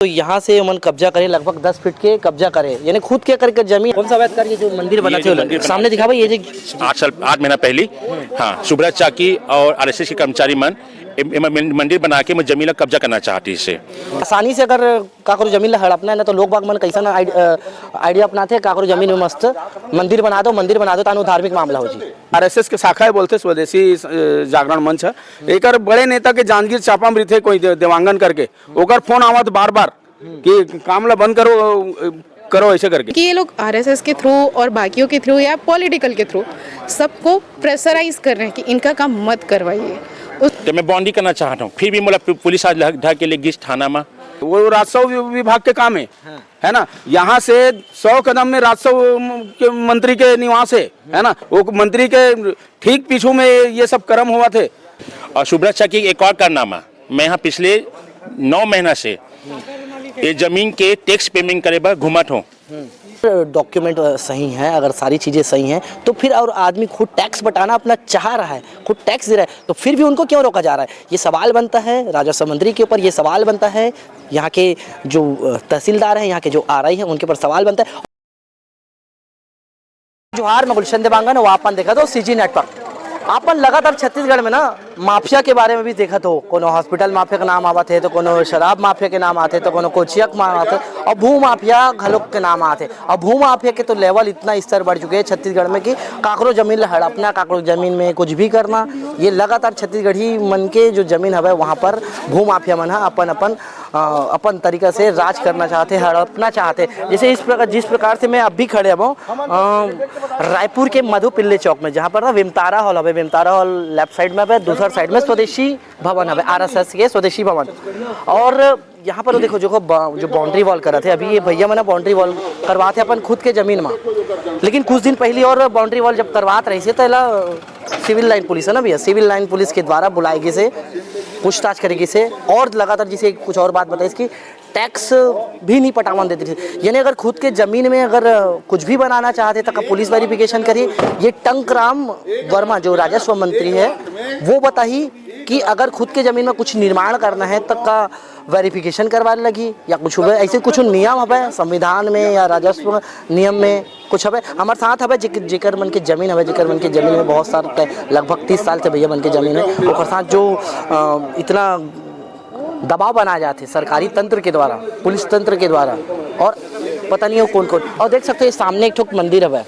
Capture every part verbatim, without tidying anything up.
तो यहाँ से उमन कब्जा करे, लगभग दस फीट के कब्जा करे, यानी खुद के करके जमीन। कौन सा अवैध कार्य जो मंदिर बना ये थे जो उधर? मंदिर बना सामने थे। दिखावा, ये जो आठ साल, आठ महीना पहली, हाँ, सुब्रत चाकी और आरएसएस के कर्मचारी मन एम-, एम-, मंदिर बना के मैं जमीन ला कब्जा करना चाहती से। आसानी से अगर काकरो जमीन ला हड़पना है ना, तो लोग बाग मन कैसा ना आइड-, अ, आइडिया अपनाथे, काकरो जमीन में मस्त मंदिर बना दो, मंदिर बना दो, तानु धार्मिक मामला हो जी। आरएसएस के शाखा है बोलथे स्वदेशी, अ, जागरण मंच है। एकर बड़े नेता के जांजगीर चांपा में रहिथे कोई दे-, देवांगन करके, ओकर फोन आवत बार बार कि काम ला बंद करो, अ, करो ऐसे करके। कि ये लोग आरएसएस के थ्रू और बाकियों के थ्रू या पॉलिटिकल के थ्रू सबको प्रेशराइज कर रहे हैं कि इनका काम मत करवाइए। उस तो मैं बॉन्ड ही करना चाहता हूँ, फिर भी मोला पु-, पुलिस आज लग-, ढाके ले गिस थाना में। वो राजस्व वि-, विभाग के काम है, है ना? यहाँ से सौ कदम में राजस्व म-, के मंत्री के निवास है, है ना? वो मंत्री के ठीक पीछू में ये सब कर्म हुआ थे। और सुब्रत चाकी एक और कारनामा, मैं यहाँ पिछले नौ महीना से ये जमीन के टैक्स पेमेंट करे बर घूमत हूँ। डॉक्यूमेंट, अ, सही है, अगर सारी चीज़ें सही हैं, तो फिर और आदमी खुद टैक्स बटाना अपना चाह रहा है, खुद टैक्स दे रहा है, तो फिर भी उनको क्यों रोका जा रहा है? ये सवाल बनता है राजस्व मंत्री के ऊपर, ये सवाल बनता है यहाँ के जो, अ, तहसीलदार हैं, यहाँ के जो आरआई हैं, उनके ऊपर सवाल बनता है। जोहार, मैं गुलशन देवांगन, वो आपन देखत हो सीजी नेटवर्क। आपन लगातार छत्तीसगढ़ में ना माफिया के बारे में भी देखत हो, कोनो हॉस्पिटल माफिया के नाम आवत है, तो कोनो शराब माफिया के नाम आते, तो कोनो कोचिया के नाम आते, और भू माफिया घलोक के नाम आते। और भू माफिया के तो लेवल इतना स्तर बढ़ चुके हैं छत्तीसगढ़ में कि काकरो जमीन ला हड़पना, काकरो जमीन में कुछ भी करना, ये लगातार छत्तीसगढ़ी मन के जो जमीन हवे, वहाँ पर भू माफिया मन ह अपन अपन, अ, अपन तरीका से राज करना चाहते, हड़पना चाहते। जैसे इस प्रकार, जिस प्रकार से मैं अब भी खड़े हवं, अ, रायपुर के मधु पिल्ले चौक में, जहाँ पर ना विमतारा हॉल हवे, विमतारा हॉल लेफ्ट साइड में हवे, दूसर साइड में स्वदेशी भवन हवे, आरएसएस के स्वदेशी भवन। और यहाँ पर देखो, देखो, ब-, जो बाउंड्री वॉल करत हे, अभी ये भैया मन बाउंड्री वॉल करवात हे अपन खुद के जमीन में, लेकिन कुछ दिन पहले और बाउंड्री वॉल जब करवात रहिस हे, तो एला सिविल लाइन पुलिस है ना भैया, सिविल लाइन पुलिस के द्वारा बुलाए गिस हे, पूछताछ करे गिस हे, और लगातार जैसे कुछ और बात बताइस कि टैक्स भी नहीं पटावन देते थे। यानी अगर खुद के जमीन में अगर, अ, कुछ भी बनाना चाहते, तो का पुलिस वेरिफिकेशन करी। ये टंकराम वर्मा जो राजस्व मंत्री है, वो बताही कि अगर खुद के जमीन में कुछ निर्माण करना है, तो का वेरिफिकेशन करवा लगी या कुछ हवे, ऐसे कुछ नियम हवे संविधान में या राजस्व नियम में कुछ हवे। हमारे साथ हवे जेक-, जेकर मन के जमीन हवे, जेकर मन के जमीन में बहुत साल तक, लगभग तीस साल से भैया मन के जमीन है, ओकर साथ जो, अ, इतना दबाव बनाया जाते सरकारी तंत्र के द्वारा, पुलिस तंत्र के द्वारा, और पता नहीं हो कौन कौन। और देख सकते हैं सामने एक ठोक मंदिर हवे।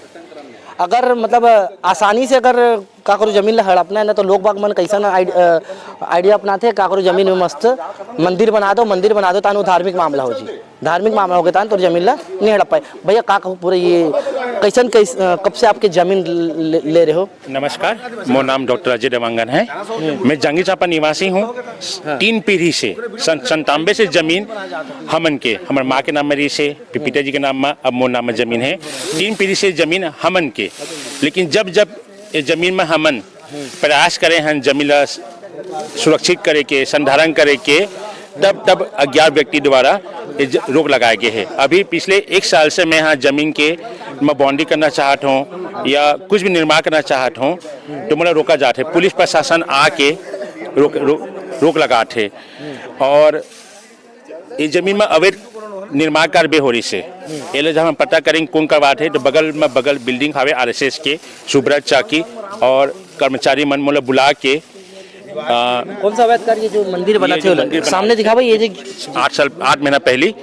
अगर मतलब आसानी से अगर काकरो जमीन ला हड़पना है ना, तो लोग बाग मन कैसा ना आइड-, अ, आइडिया अपनाते, काकरो जमीन में मस्त मंदिर बना दो, मंदिर बना दो, तानु धार्मिक मामला हो जी। धार्मिक मामला हो गया, तान तोर जमीन ला नहीं हड़प पाए। भैया, का कहूँ पूरा ये कैसन, कैस-, अ, कब से आपके जमीन ले, ले रहे हो? नमस्कार, मोर नाम डॉक्टर अजय देवांगन है। मैं जांजगीर चांपा निवासी हूँ। तीन पीढ़ी से, सन संतानवे से जमीन हमन के, हमर माँ के नाम में रहिस हे, फिर पिताजी के नाम में, अब मोर नाम में जमीन है। तीन पीढ़ी से जमीन हमन के, लेकिन जब जब ये जमीन में हमन प्रयास करे हन जमीन ला सुरक्षित करे के, संधारण करे के, तब तब अज्ञात व्यक्ति द्वारा ये ज-, रोक लगाए गए है। अभी पिछले एक साल से मैं यहाँ जमीन के मैं बाउंड्री करना चाहत हूँ या कुछ भी निर्माण करना चाहत हूँ, तो मोला रोका जात है। पुलिस प्रशासन आके रोक, रो-, रोक लगात है। और ये जमीन में अवैध निर्माण कार्य भी हो रहिस हे। एला जब हम पता करेंगे कौन करवात हे, तो बगल में बगल बिल्डिंग हावे आरएसएस के, सुब्रत चाकी और कर्मचारी मन मोला बुला के, आ, कौन सा अवैध कार्य जो मंदिर बना ये थे जो उधर? मंदिर बना सामने दिखावा, ये जो आठ साल, आठ महीना पहली,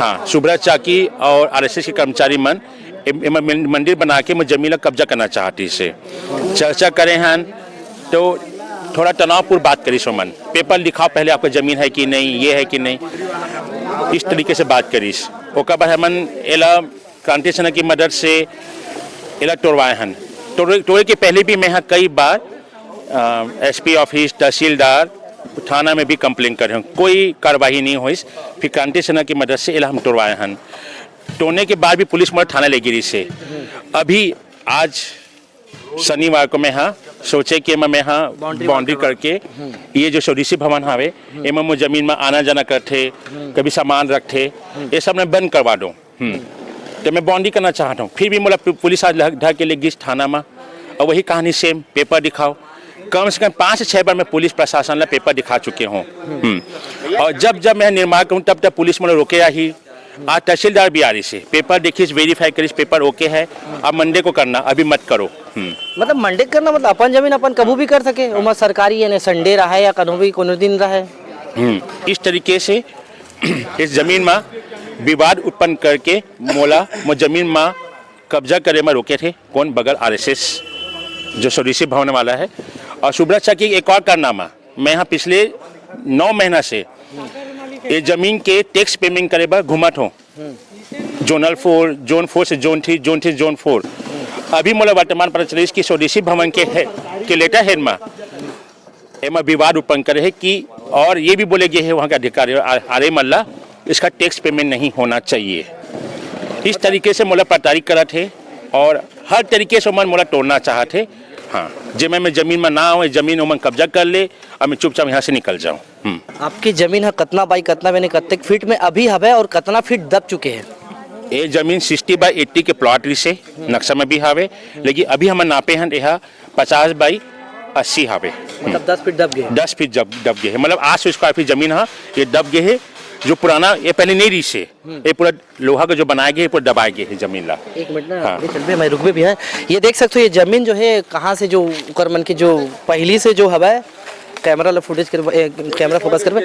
हाँ, सुब्रत चाकी और आरएसएस के कर्मचारी मन एम-, एम-, मंदिर बना के मैं जमीन ला कब्जा करना चाहत रहिस हे। चर्चा करे हन, तो थोड़ा तनावपूर्ण बात करिस ओमन। पेपर दिखाओ पहले, आपका जमीन है कि नहीं, ये है कि नहीं, इस तरीके से बात करिस। ओकर बाद हमन एला क्रांति सेना की मदद से एला तोड़वाए हन। तोड़े, तोड़े के पहले भी मैं यहाँ कई बार, अ, एसपी ऑफिस, तहसीलदार, थाना में भी कंप्लेन करे हन, कोई कार्रवाई नहीं होइस। फिर क्रांति सेना की मदद से एला हम तोड़वाए हन। तोड़ने के बाद भी पुलिस मोला थाना ले गे रहिस हे। अभी आज शनिवार को मैं हा सोचे कि मैं, मैं हा बाउंड्री बाउंड्री करके ये जो स्वदेशी भवन हावे, एमा मोर जमीन में आना जाना करथे, कभी सामान रखथे, ये सब मैं बंद करवा दूँ। हम्म। तो मैं बाउंड्री करना चाहत हूँ, फिर भी मोला पु-, पुलिस आज लग-, ढाके ले गिस थाना में, और वही कहानी सेम, पेपर दिखाओ, कम से कम पाँच से छः बार मैं पुलिस प्रशासन ला पेपर दिखा चुके हूँ। हम्म। और जब जब मैं निर्माण करूँ, तब तब पुलिस मोला रोके आही। आज तहसीलदार भी आ रही से, पेपर देखिस, वेरीफाई करिस, पेपर ओके है, अब मंडे को करना, अभी मत करो। हम्म। मतलब मंडे करना मतलब अपन जमीन अपन कभू भी कर सके, ओमा सरकारी यानी संडे रहा है या कनो भी कोनो दिन रहा है। हम्म। इस तरीके से इस जमीन में विवाद उत्पन्न करके मोला मो जमीन में कब्जा करे में रोके थे। कौन? बगल आरएसएस, जो स्वदेशी भवन वाला है। और सुब्रत शाह की एक और कारनामा, मैं यहाँ पिछले नौ महीना से ये जमीन के टैक्स पेमेंट करे बर घूमत हूँ। जोनल फोर, जोन फोर से जोन थ्री, जोन थ्री जोन फोर। अभी मोला वर्तमान पता चलिस कि स्वदेशी भवन के है, के लेटर हेड में एमा विवाद उत्पन्न करे है कि, और ये भी बोले गए हैं वहाँ के अधिकारी आर ए मल्ला, इसका टैक्स पेमेंट नहीं होना चाहिए। इस तरीके से मोला प्रताड़ित करत है और हर तरीके से मन मोला तोड़ना चाहत है। हाँ, जे मैं, मैं जमीन में ना आऊँ, जमीन ओमन कब्जा कर ले और मैं चुपचाप यहाँ से निकल जाऊँ। हम्म। आपकी जमीन है कितना बाई कितना, यानी कतेक फीट में अभी हवे और कितना फीट दब चुके हैं? ये जमीन सिक्सटी बाई एट्टी के प्लॉट रही से नक्शा में भी हावे, लेकिन अभी हमन नापे हैं, यह पचास बाई अस्सी हावे। मतलब दस फीट दब गए। दस फीट जब दब गए है, मतलब आठ सौ स्क्वायर फीट जमीन हा, ये दब गए है। जो पुराना, ये पहले नहीं रही से, ये पूरा लोहा का जो बनाया गया है, पूरा दबाया गया है जमीन ला। एक मिनट ना, हाँ। अभी चल भी, मैं रुक भी, भी है। ये देख सकते हो, ये जमीन जो है, कहाँ से जो उकर मन की जो पहली से जो हवा है, कैमरा ला फुटेज कर, ए, कैमरा फोकस करबे।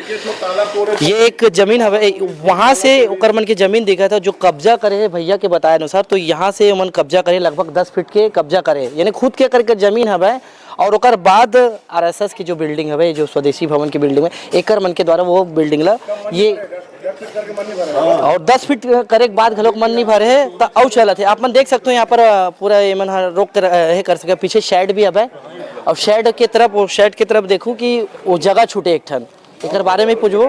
ये एक जमीन हवे, ए, वहाँ से ओकर मन के जमीन दिखा था, जो कब्जा करे है भैया के बताए अनुसार, तो यहाँ से ओमन कब्जा करे, लगभग दस फीट के कब्जा करे, यानी खुद के करके जमीन हवे। और ओकर बाद आरएसएस की जो बिल्डिंग हवे, जो स्वदेशी भवन की बिल्डिंग है, एकर मन के द्वारा वो बिल्डिंग ला ये और दस फीट करे के बाद घलोक मन नहीं भरे है, त अउ चलत है। आप मन देख सकते हो यहाँ पर, अ, पूरा ये मन ह रोक कर, अ, ये कर सके। पीछे शेड भी हवे और शेड के तरफ, वो शेड के तरफ देखू कि वो जगह छूटे एक ठन, एकर बारे में पूछबो,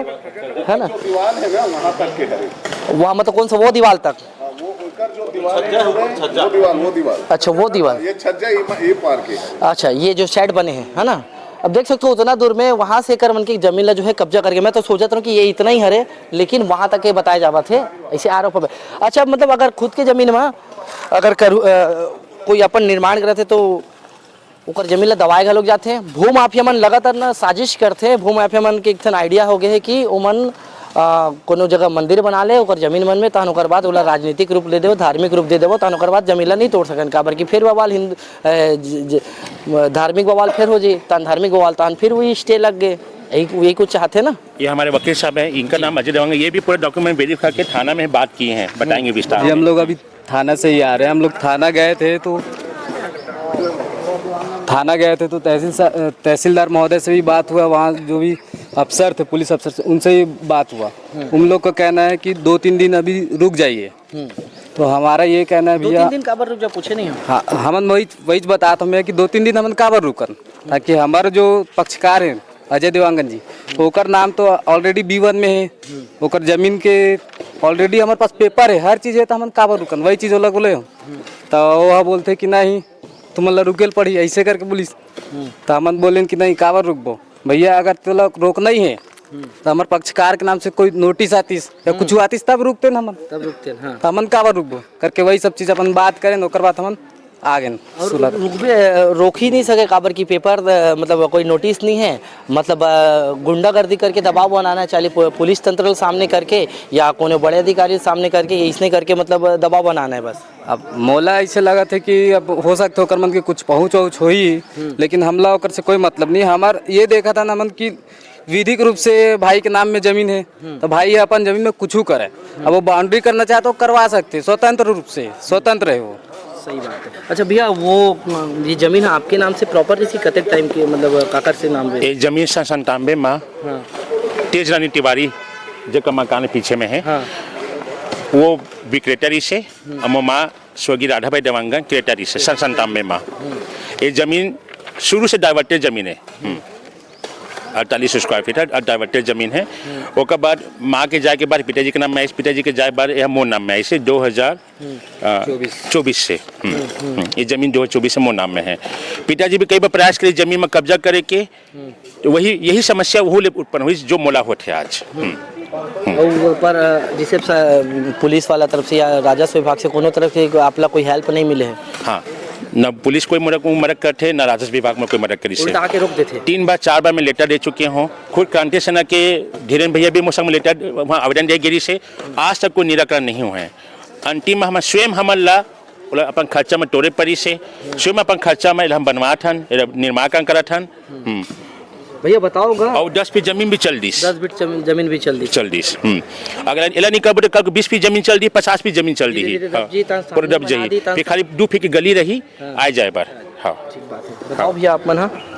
है ना? दीवार है ना, वहाँ तक के है। वहाँ मतलब कौन सा, वो दीवार तक? हाँ, वो ऊपर जो दीवार है, वो दीवार, वो दीवार। अच्छा, वो दीवार। ये छज्जा ये, ये पार के है। अच्छा, ये जो शेड बने हैं, है ना? अब देख सकते हो उतना दूर में वहाँ से कर मन की जमीन ला जो है कब्जा करके, मैं तो सोचत रहूँ कि ये इतना ही हरे, लेकिन वहाँ तक ये बताया जावत है, ऐसे आरोप है। अच्छा, मतलब अगर खुद के जमीन में अगर करू, अ, कोई अपन निर्माण करत है तो ओकर जमीन ला दबाए घलोक जाथे। भूमाफिया मन लगातार न साजिश करथे। भूमाफिया मन के एक ठन आइडिया हो गए है कि ओमन, अ, कोनो जगह मंदिर बना ले ओकर जमीन मन में, तहन ओकर बाद ओला राजनीतिक रूप दे देवो, धार्मिक रूप दे देवो, तहन ओकर बाद जमीन ला नहीं तोड़ सकन, काबर कि फिर बवाल हिंदू, अ, ज-, ज-, धार्मिक बवाल फिर हो जाई, तहन धार्मिक बवाल, तहन फिर वही स्टे लग गए। यही, यही कुछ चाहते ना। ये हमारे वकील साहब हैं, इनका नाम अजय देवांगन। ये भी पूरे डॉक्यूमेंट वेरीफाई करके थाना में बात किए हैं, बताएंगे विस्तार जी, में। हम लोग अभी थाना से ही आ रहे हैं। हम लोग थाना गए थे तो थाना गए थे तो तहसील सा-, तहसीलदार महोदय से भी बात हुआ, वहाँ जो भी अफसर थे, पुलिस अफसर से, उनसे भी बात हुआ। उन लोग का कहना है कि दो तीन दिन अभी रुक जाइए। तो हमारा ये कहना है, दो भैया, तीन दिन काबर रुक जा, पूछे नहीं हम। हाँ, हमन वही वही बात, हम कि दो तीन दिन हमन काबर रुकन, ताकि हमारा जो पक्षकार है अजय देवांगन जी, ओकर नाम तो ऑलरेडी बी वन में है, ओकर जमीन के ऑलरेडी हमारे पास पेपर है, हर चीज़ है, तो हमन काबर रुकन, वही चीज़ ओला बोले हो। तो वो बोलते कि नहीं, तुमन ला रुके ल पड़ी, ऐसे करके बोलिस। तो हमन बोलेन कि नहीं, काबर रुकबो भैया, अगर तोला रोकना ही है तो हमारे पक्षकार के नाम से कोई नोटिस आतिस या कुछ आतिस, तब रुकते न हमन। तब रुकते हैं, हाँ। तो हमन काबर रुकबो करके वही सब चीज़ अपन बात करें, ओकर बाद हमन आ गए और सुलह। रुकबे, अ, रोक ही नहीं सके, काबर की पेपर, अ, मतलब कोई नोटिस नहीं है, मतलब, अ, गुंडागर्दी करके दबाव बनाना चाली, पु-, पुलिस तंत्र सामने करके या कोनो बड़े अधिकारी सामने करके, इसने करके मतलब दबाव बनाना है बस। अब मोला ऐसे लगत है कि अब हो सकता है ओकर मन के कुछ पहुँच वहुँच होई, लेकिन हमला ओकर से कोई मतलब नहीं। हमार ये देखा था ना मन कि विधिक रूप से भाई के नाम में जमीन है, तो भाई अपन जमीन में कुछ करे। अब वो बाउंड्री करना चाहे तो करवा सकते, स्वतंत्र रूप से, स्वतंत्र है वो। सही बात है। अच्छा भैया, वो, अ, ये जमीन है आपके नाम से प्रॉपर, इसी कतेक टाइम के, मतलब, काकर से नाम है? ये जमीन सन संतानवे में हाँ। तेज रानी तिवारी, जेकर मकान पीछे में है, हाँ। वो विक्रेता रही से, अमो माँ स्वर्गीय राधाबाई देवांगन क्रेता रही से सन संतानवे में। ये जमीन शुरू से डाइवर्टेड जमीन है। हम्म। अड़तालीस स्क्वायर फीट है, डाइवर्टेड जमीन है। ओकर बाद माँ के जाए के बाद पिताजी के नाम में आइस, पिताजी के जाए बाद यह मोर नाम में आइस, दो हज़ार चौबीस से। हम्म, हम्म, ये जमीन दो हज़ार चौबीस से मोर नाम में है। पिताजी भी कई बार प्रयास करे जमीन में कब्जा करे के, तो वही, यही समस्या वो ले उत्पन्न हुई जो मोला होत है आज। हम्म। और ऊपर, अ, जैसे स-, पुलिस वाला तरफ से या राजस्व विभाग से कोनो तरफ से आपला कोई हेल्प नहीं मिले है? हाँ, न पुलिस कोई मदद, मदद करथे, न राजस्व विभाग में कोई मदद करिस हे। उल्टा आके रोक देथे। तीन बार, चार बार मैं लेटर दे चुके हूँ। खुद क्रांति सेना के धीरेन भैया भी मोर संग लेटर, वहाँ आवेदन दे गिरिस हे। आज तक कोई निराकरण नहीं हुआ है। अंतिम में हम स्वयं हमन ला, ओला अपन खर्चा में टोरे पड़िस हे, स्वयं अपन खर्चा में हम बनवात हन, एला निर्माण काम करत हन। हम्म। भैया बताओ गा। और दस फीट जमीन भी चल दिस। दस फीट जमीन, जमीन भी चल दिस। चल दिस। हम्म। अगर एला नहीं करबो तो कल को बीस फीट जमीन चल दी, पचास फीट जमीन चल दी। धीरे-धीरे हाँ। दब जी, तहाँ पूरा सामने दब बना जाही। दी, तहाँ फिर खाली दू फीट की गली रही, हाँ। आए जाए बर। हाँ। ठीक बात है। बताओ भैया आप मन, हाँ।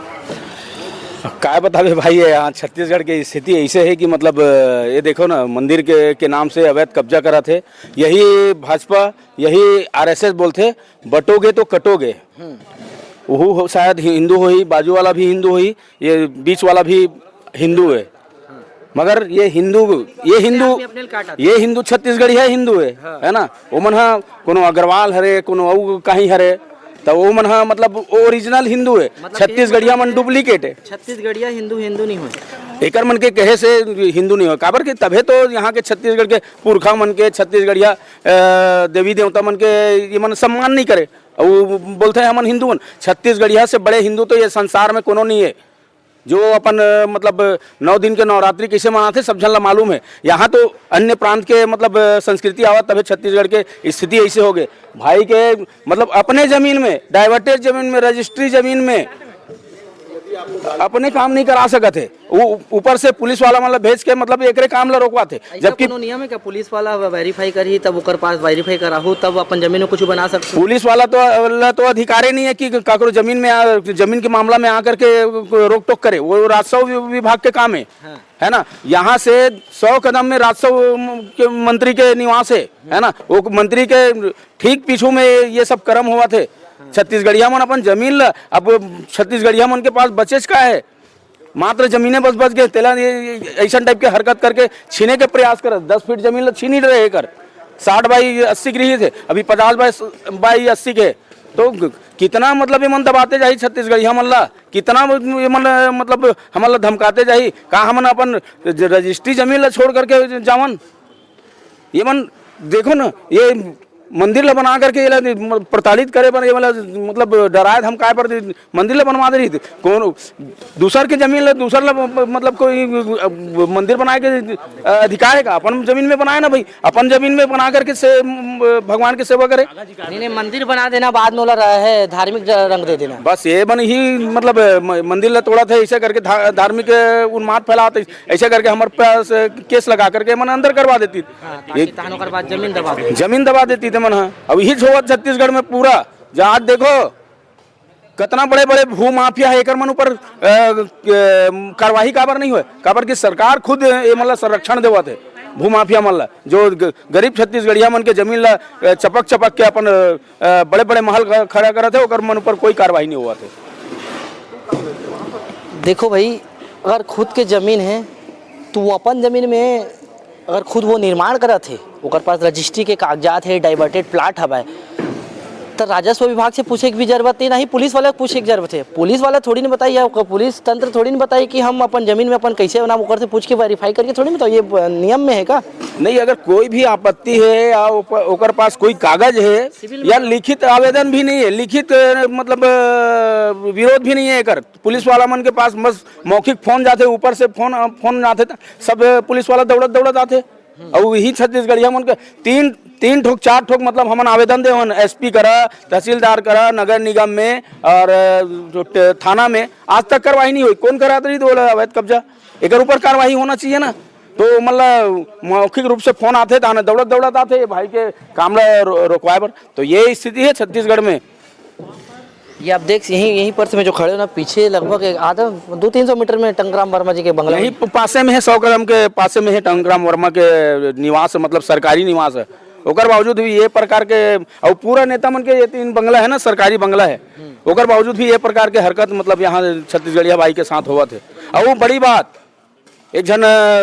काय बताबे भाई, ये यहाँ छत्तीसगढ़ की स्थिति ऐसे है कि मतलब, अ, ये देखो ना, मंदिर के, के नाम से अवैध कब्जा करत हे। यही भाजपा, यही आरएसएस बोलथे, "बटोगे तो कटोगे।" हम्म। वो हो, शायद हि-, हिंदू होही, बाजू वाला भी हिंदू होही, ये बीच वाला भी हिंदू है। मगर ये हिंदू, ये हिंदू, ये हिंदू छत्तीसगढ़िया हिंदू है, हाँ। है ना? ओमन हा कोनो अग्रवाल हरे, कोनो अउ कहीं हरे, त ओमन हा मतलब वो ओरिजिनल हिंदू है। मतलब छत्तीसगढ़िया मन डुप्लीकेट है। छत्तीसगढ़िया हिंदू, हिंदू नहीं होय। एकर मन के कहे से हिंदू नहीं होय, काबर के तभे तो यहाँ के छत्तीसगढ़ के पुरखा मन के, छत्तीसगढ़िया, अ, देवी देवता मन के ये मन सम्मान नहीं करे। अउ बोलथे हमन हिंदू मन। छत्तीसगढ़िया से बड़े हिंदू तो ये संसार में कोनो नहीं है। जो अपन, अ, मतलब, नौ दिन के नवरात्रि कैसे मनाथे, सब झन ला मालूम है। यहाँ तो अन्य प्रांत के, मतलब, अ, संस्कृति आवत, तभे छत्तीसगढ़ के स्थिति ऐसे हो गए। भाई के, मतलब, अपने जमीन में, डाइवर्टेड जमीन में, रजिस्ट्री जमीन में अपने काम नहीं करा सकत है। वो ऊपर से पुलिस वाला, मतलब, भेज के, मतलब, एकरे काम ला रोकवाथे। ऐसा जबकि कोनो नियम है क्या? पुलिस वाला वेरीफाई करही, तब ओकर पास वेरीफाई कराहू, तब अपन जमीन में कुछ बना सकते? पुलिस वाला तो, वाला तो अधिकारे नहीं है कि काकरो जमीन में आ, जमीन के मामला में आकर के रोक टोक करे। वो राजस्व वि-, विभाग के काम है, हाँ। है ना? यहाँ से सौ कदम में राजस्व के मंत्री के निवास है, है ना? वो मंत्री के ठीक पीछू में ये सब कर्म हुआ थे। हाँ। छत्तीसगढ़िया मन अपन जमीन ला, अब छत्तीसगढ़िया मन के पास बचेच का है? मात्र जमीने बस बच गए, तेला ये, ये ऐसन टाइप के हरकत करके छीने के प्रयास करत, दस फीट जमीन ला छीन ही रहे कर, साठ बाई अस्सी के रही थे, अभी पचास बाई, बाई अस्सी के। तो ग-, कितना, मतलब, ये मन दबाते जाही छत्तीसगढ़िया मन ला, कितना म-, ये मन, मतलब, हमन ला धमकाते जाही, का हमन अपन ज-, रजिस्ट्री जमीन ला छोड़ करके जावन? ये मन, देखो ना, ये मंदिर ला बना करके ये ला प्रताड़ित करे बर, ये वाला, मतलब, डराए धमकाए बर मंदिर ला बनवा दे रही थी। कौन दूसर के जमीन ला, दूसर ला, मतलब, कोई, अ, मंदिर बनाए के, अ, अधिकार है का? अपन जमीन में बनाए ना भाई, अपन जमीन में बना करके से, म, भगवान के सेवा करे। नहीं, नहीं, मंदिर बना देना, बाद में ओला रहे धार्मिक ज-, रंग दे देना। बस ये मन ही, मतलब, म-, मंदिर ला तोड़त हे, ऐसे करके धा-, धार्मिक, अ, उन्माद फैलात हे, ऐसे करके हमर पास, अ, केस लगा करके मन अंदर करवा देती। हाँ, ताकि ये तहन ओकर बाद जमीन दबा दे। जमीन दबा देती थे मन, हाँ। अब यही होवत छत्तीसगढ़ में पूरा, जहाँ आज देखो, कितना बड़े-बड़े भूमाफिया है, एकर मन ऊपर, अ, अ, कार्रवाई काबर नहीं होए? काबर कि सरकार खुद ये मन ला संरक्षण देवत है, भूमाफिया मन ला, जो ग-, गरीब छत्तीसगढ़िया मन के जमीन ला, अ, चपक चपक के अपन, अ, बड़े-बड़े महल ख-, खड़ा करत है, ओकर मन ऊपर कोई कार्रवाई नहीं होवत है। देखो भाई, अगर खुद के जमीन है, तो वो अपन जमीन में अगर खुद वो निर्माण करत हे, ओकर पास रजिस्ट्री के कागजात हे, डाइवर्टेड प्लाट हवय, त राजस्व विभाग से पूछे के भी जरूरत नहीं, ना ही पुलिस वाला के पूछे के जरूरत हे। पुलिस वाला थोड़ी ने बताई, या ओकर पुलिस तंत्र थोड़ी ने बताई कि हम अपन जमीन में अपन कैसे बनाब, ओकर से पूछ के वेरीफाई करके थोड़ी ने बताओ, ये ब-, नियम में है का? नहीं, अगर कोई भी आपत्ति है या ओप-, ओकर पास कोई कागज है सिविल या में लिखित आवेदन भी नहीं है, लिखित, अ, मतलब, अ, विरोध भी नहीं है एकर, पुलिस वाला मन के पास बस मौखिक फोन जाथे, ऊपर से फोन, फोन जाथे, त सब पुलिस वाला दौड़त दौड़त आथे। अउ यही छत्तीसगढ़िया मन के तीन, तीन ठोक, चार ठोक, मतलब, हमन आवेदन देवन, एसपी करा, तहसीलदार करा, नगर निगम में और, अ, जो ट-, थाना में, आज तक कार्रवाई नहीं हुई। कौन करात रही तो बोला अवैध कब्जा, एकर ऊपर कार्रवाई होना चाहिए ना। तो मतलब मौखिक रूप से फोन आथे, त आने दौड़त दौड़त आथे ये भाई के काम ला रो-, रोकवाए बर। तो ये स्थिति है छत्तीसगढ़ में। ये आप देख, यहीं, यहीं पर से मैं जो खड़े हो ना, पीछे लगभग एक आधा, दो तीन सौ मीटर में टंगराम वर्मा जी के बंगला यहीं है। प-, पासे में है, सौ कदम के पासे में है टंगराम वर्मा के निवास, मतलब सरकारी निवास है। ओकर बावजूद भी ये प्रकार के, और पूरा नेता मन के ये तीन बंगला है ना, सरकारी बंगला है, हम्म। ओकर बावजूद भी ये प्रकार के हरकत, मतलब, यहाँ छत्तीसगढ़िया भाई के साथ होवत है। और वो बड़ी बात, एक झन, अ,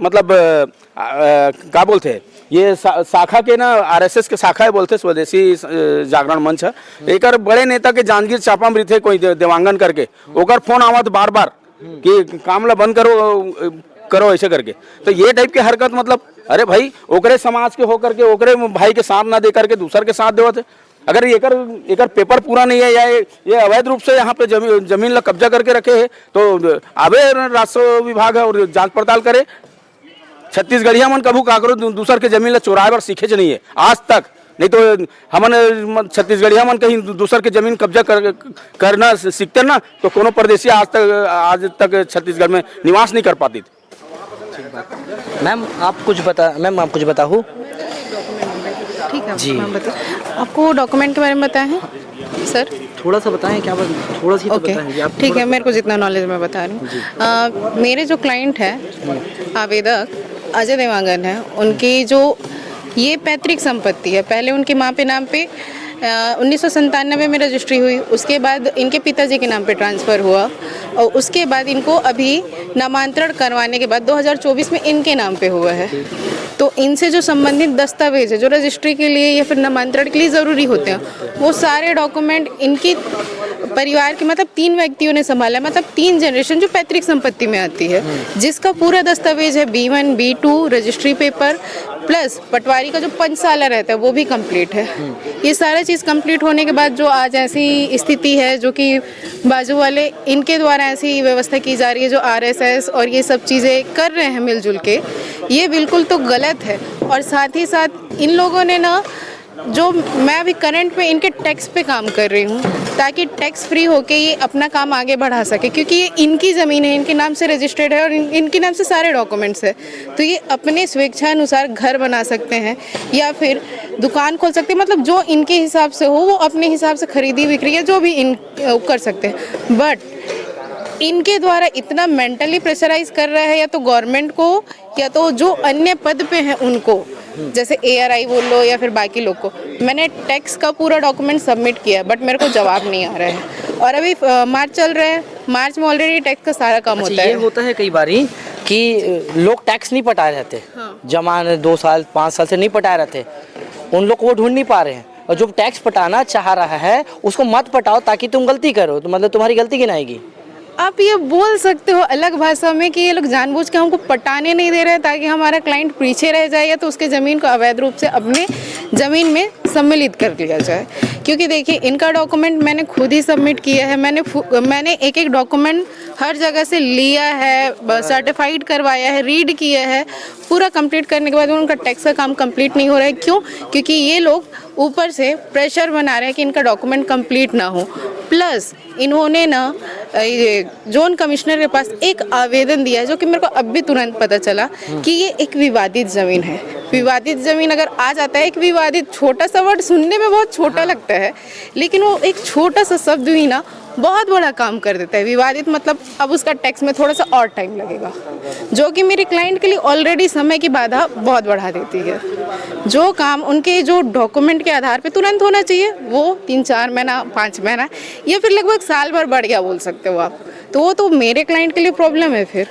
मतलब, अ, अ, का बोलथे, ये शा-, शाखा के ना, आरएसएस के शाखा है बोलथे, स्वदेशी, अ, जागरण मंच है। एकर बड़े नेता के जांजगीर चांपा में रहिथे कोई दे-, देवांगन करके, ओकर फोन आवत बार बार कि काम ला बंद करो, अ, करो ऐसे करके। तो ये टाइप के हरकत, मतलब, अरे भाई, ओकरे समाज के होकर के, ओकरे भाई के साथ ना दे करके दूसर के साथ देवत है। अगर एकर एकर पेपर पूरा नहीं है या ये, ये अवैध रूप से यहाँ पे जमीन जमीन ला कब्जा करके रखे है, तो आवे राजस्व विभाग है और जांच पड़ताल करे। छत्तीसगढ़िया मन कभू काकरो दू-, दूसर के जमीन ला चोराए बर सीखे च नहीं है आज तक। नहीं तो हमन, छत्तीसगढ़िया मन कहीं दू-, दूसर के जमीन कब्जा कर, करना सीखते ना, तो कोनो परदेसी आज तक आज तक छत्तीसगढ़ में निवास नहीं कर पाती। मैम, आप कुछ बता मैम आप कुछ बताओ। ठीक है जी। मैम, बताओ। आपको डॉक्यूमेंट के बारे में बताया है सर? थोड़ा सा बताएं, क्या बस थोड़ा सा ही तो ओके, बताएं। आप ठीक है, मेरे को जितना नॉलेज मैं बता रही हूँ। अ, मेरे जो क्लाइंट है, आवेदक अजय देवांगन है, उनकी जो ये पैतृक संपत्ति है, पहले उनकी माँ पे नाम पे उन्नीस सौ संतानवे में रजिस्ट्री हुई, उसके बाद इनके पिताजी के नाम पे ट्रांसफ़र हुआ और उसके बाद इनको अभी नामांतरण करवाने के बाद दो हज़ार चौबीस में इनके नाम पे हुआ है। तो इनसे जो संबंधित दस्तावेज है, जो रजिस्ट्री के लिए या फिर नामांतरण के लिए ज़रूरी होते हैं, वो सारे डॉक्यूमेंट इनके परिवार के, मतलब, तीन व्यक्तियों ने संभाला है, मतलब, तीन जनरेशन जो पैतृक संपत्ति में आती है, जिसका पूरा दस्तावेज है बी वन, बी टू, रजिस्ट्री पेपर, प्लस पटवारी का जो पंचसाला रहता है, वो भी कंप्लीट है। ये सारा चीज़ कंप्लीट होने के बाद जो आज ऐसी स्थिति है, जो कि बाजू वाले इनके द्वारा ऐसी व्यवस्था की जा रही है, जो आरएसएस और ये सब चीज़ें कर रहे हैं मिलजुल के, ये बिल्कुल तो गलत है। और साथ ही साथ इन लोगों ने ना, जो मैं अभी करंट में इनके टैक्स पे काम कर रही हूँ, ताकि टैक्स फ्री होके ये अपना काम आगे बढ़ा सके, क्योंकि ये इनकी ज़मीन है, इनके नाम से रजिस्टर्ड है और इन, इनके नाम से सारे डॉक्यूमेंट्स है। तो ये अपने स्वेच्छानुसार घर बना सकते हैं या फिर दुकान खोल सकते हैं, मतलब, जो इनके हिसाब से हो, वो अपने हिसाब से खरीदी बिक्री या जो भी इन वो कर सकते हैं। बट इनके द्वारा इतना मेंटली प्रेशराइज कर रहा है, या तो गवर्नमेंट को, या तो जो अन्य पद पे हैं उनको, जैसे एआरआई बोल लो या फिर बाकी लोग को। मैंने टैक्स का पूरा डॉक्यूमेंट सबमिट किया है, बट मेरे को जवाब नहीं आ रहा है। और अभी अ, मार्च चल रहा है, मार्च में ऑलरेडी टैक्स का सारा काम अच्छा, होता ये है। होता है कई बारी कि लोग टैक्स नहीं पटा रहे रहते, जमा ने दो साल पाँच साल से नहीं पटा रहे रहते, उन लोग को वो ढूंढ नहीं पा रहे हैं। और जो टैक्स पटाना चाह रहा है, उसको मत पटाओ, ताकि तुम गलती करो, तो मतलब तुम्हारी गलती गिनाएगी। आप ये बोल सकते हो अलग भाषा में कि ये लोग जानबूझ के हमको पटाने नहीं दे रहे हैं, ताकि हमारा क्लाइंट पीछे रह जाए, या तो उसके ज़मीन को अवैध रूप से अपने ज़मीन में सम्मिलित कर लिया जाए। क्योंकि देखिए, इनका डॉक्यूमेंट मैंने खुद ही सबमिट किया है, मैंने फु- मैंने एक एक डॉक्यूमेंट हर जगह से लिया है, सर्टिफाइड करवाया है, रीड किया है, पूरा कंप्लीट करने के बाद उनका टैक्स का काम कंप्लीट नहीं हो रहा है। क्यों? क्योंकि ये लोग ऊपर से प्रेशर बना रहे हैं कि इनका डॉक्यूमेंट कंप्लीट ना हो। प्लस इन्होंने ना, ये जोन कमिश्नर के पास एक आवेदन दिया है, जो कि मेरे को अब भी तुरंत पता चला कि ये एक विवादित ज़मीन है। विवादित ज़मीन अगर आ जाता है, एक विवादित, छोटा सा वर्ड सुनने में बहुत छोटा लगता है, लेकिन वो एक छोटा सा शब्द भी ना बहुत बड़ा काम कर देता है। विवादित मतलब अब उसका टैक्स में थोड़ा सा और टाइम लगेगा, जो कि मेरे क्लाइंट के लिए ऑलरेडी समय की बाधा बहुत बढ़ा देती है। जो काम उनके जो डॉक्यूमेंट के आधार पे तुरंत होना चाहिए, वो तीन चार महीना, पाँच महीना, या फिर लगभग साल भर बढ़ गया बोल सकते हो आप। तो वो तो मेरे क्लाइंट के लिए प्रॉब्लम है फिर।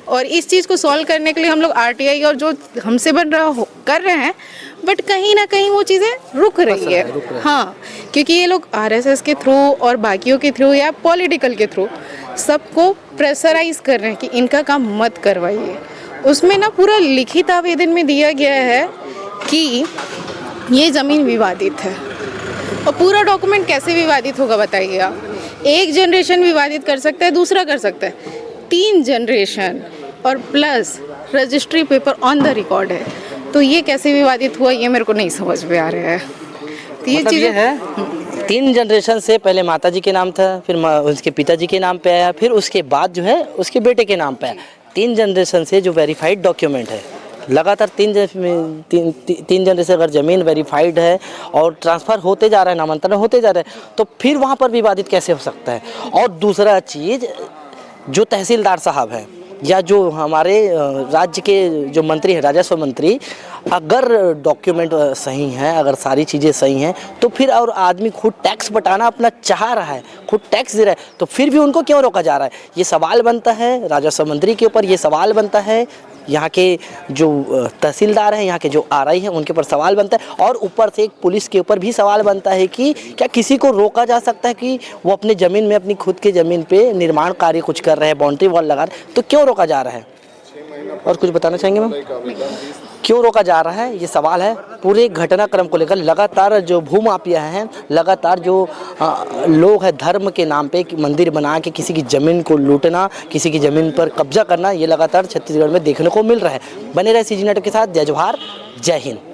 और इस चीज़ को सॉल्व करने के लिए हम लोग आरटीआई और जो हमसे बन रहा हो, कर रहे हैं, बट कहीं ना कहीं वो चीज़ें रुक रही है। हाँ, क्योंकि ये लोग आरएसएस के थ्रू और बाकियों के थ्रू या पॉलिटिकल के थ्रू सबको प्रेशराइज कर रहे हैं कि इनका काम मत करवाइए। उसमें ना पूरा लिखित आवेदन में दिया गया है कि ये ज़मीन विवादित है। और पूरा डॉक्यूमेंट कैसे विवादित होगा, बताइए आप? एक जनरेशन विवादित कर सकता है, दूसरा कर सकता है, तीन जनरेशन और plus registry paper on the record है। तो ये कैसे विवादित हुआ, ये मेरे को नहीं समझ में आ रहा है। तो ये मतलब ये चीज़ें है, तीन जनरेशन से पहले माता जी के नाम था, फिर मा- उसके पिताजी के नाम पे आया, फिर उसके बाद जो है उसके बेटे के नाम पे आया। तीन जनरेशन से जो वेरीफाइड डॉक्यूमेंट है, लगातार तीन जन- तीन ती- तीन जनरेशन अगर ज़मीन वेरीफाइड है और ट्रांसफ़र होते जा रहा है, नामांतरण होते जा रहा है, तो फिर वहाँ पर विवादित कैसे हो सकता है? और दूसरा चीज़, जो तहसीलदार साहब हैं या जो हमारे अ, राज्य के जो मंत्री हैं, राजस्व मंत्री, अगर डॉक्यूमेंट अ, सही हैं, अगर सारी चीज़ें सही हैं, तो फिर और आदमी खुद टैक्स पटाना अपना चाह रहा है, खुद टैक्स दे रहा है, तो फिर भी उनको क्यों रोका जा रहा है? ये सवाल बनता है राजस्व मंत्री के ऊपर, ये सवाल बनता है यहाँ के जो अ, तहसीलदार हैं, यहाँ के जो आरआई हैं, उनके ऊपर सवाल बनता है। और ऊपर से एक पुलिस के ऊपर भी सवाल बनता है कि क्या किसी को रोका जा सकता है कि वो अपने ज़मीन में, अपनी खुद के ज़मीन पे निर्माण कार्य कुछ कर रहे हैं, बाउंड्री वॉल लगा रहे हैं, तो क्यों रोका जा रहा है? और कुछ बताना चाहेंगे मैम? क्यों रोका जा रहा है, ये सवाल है। पूरे घटनाक्रम को लेकर लगातार जो भूमाफिया हैं, लगातार जो अ, लोग हैं, धर्म के नाम पे मंदिर बना के किसी की ज़मीन को लूटना, किसी की ज़मीन पर कब्जा करना, ये लगातार छत्तीसगढ़ में देखने को मिल रहा है। बने रहे सीजी नेटवर्क के साथ। जय जोहार, जय हिंद।